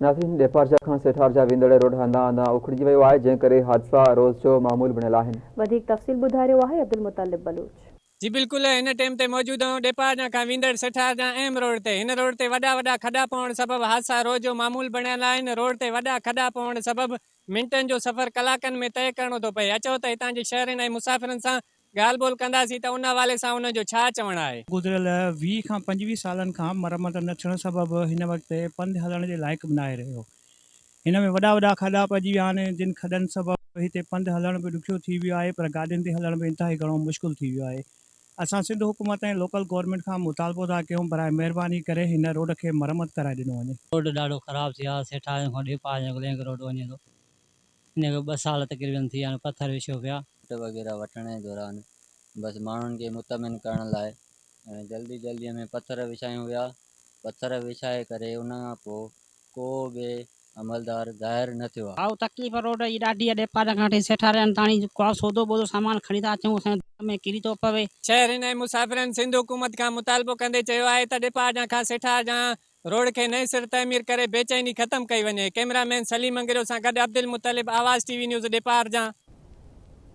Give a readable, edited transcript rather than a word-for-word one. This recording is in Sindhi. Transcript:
ناظرين ڏيپارجا کان سيٺارجا ويندڙ روڊ هنڌان هنڌان اکڙجي ويو آهي جنهن ڪري حادثا روز جو معمول بڻيل آهن. وڌيڪ تفصيل ٻڌائي رهيو آهي عبدالمطلب بلوچ. جي بلڪل هن ٽيم تي موجود آهيون ڏيپارجا کان ويندڙ سيٺارجا اهم روڊ تي هن روڊ تي وڏا وڏا کڏا پوڻ سبب حادثا روز جو معمول بڻيل آهن روڊ تي وڏا کڏا پوڻ سبب منٽن جو سفر ڪلاڪن ۾ طئي ڪرڻو ٿو پئي اچو ته هتان جي شهرين ۽ مسافرن سان ڳالهه ٻولهه ڪنداسين ته ان حوالي سان انهن جو ڇا چوڻ آهي. گذريل 20 کان 25 سالن کان مرمت نه ٿيڻ سبب هن وقت پنڌ هلڻ جي لائق به ناهي رهيو. هن ۾ وڏا وڏا کڏا پئجي ويا آهن، جن کڏن سبب هتي پنڌ هلڻ به ڏکيو ٿي ويو آهي پر گاڏين تي هلڻ به انتهائي گهڻو مشڪل ٿي ويو آهي. اسان سنڌ حڪومت ۽ لوڪل گورنمينٽ کان مطالبو ٿا ڪيون براء مهرباني ڪري هن روڊ کي مرمت ڪرائي ڏنو وڃي. روڊ ڏاڍو خراب ٿي ويو آهي سيٺارجن کان ڏيپارجن لنڪ روڊ وڃي ٿو. ان کي ٻه سال تقريبن ٿي ويا آهن پٿر وڇيو پيا. ووٽ وغيره وٺڻ جي دوران بس ماڻهن کي مطمئن ڪرڻ لاء جلدي جلدي ۾ پٿر وڇايون ويا پٿر وڇائي ڪري ان کان پوء ڪو به عملدار ظاهر نه ٿيو آهي. ڀائو تڪليف روڊ جي ڏاڍي آ ڏيپارن کان وٺي سيٺارين تاڻي ڪو سودو بودو سامان کڻي ٿا اچون اسان جي ڌڪ ۾ ڪري ٿو پوي. شهرين ۽ مسافرن سنڌ حڪومت کان مطالبو ڪندي چيو آهي ته ڏيپارجان کان سيٺارجان روڊ کي نئين سر تعمير ڪري بيچيني ختم ڪئي وڃي. ڪئميرا مين سليم انگريو سان گڏ عبدالمطلب، آواز ٽي وي نيوز، ڏيپارجان.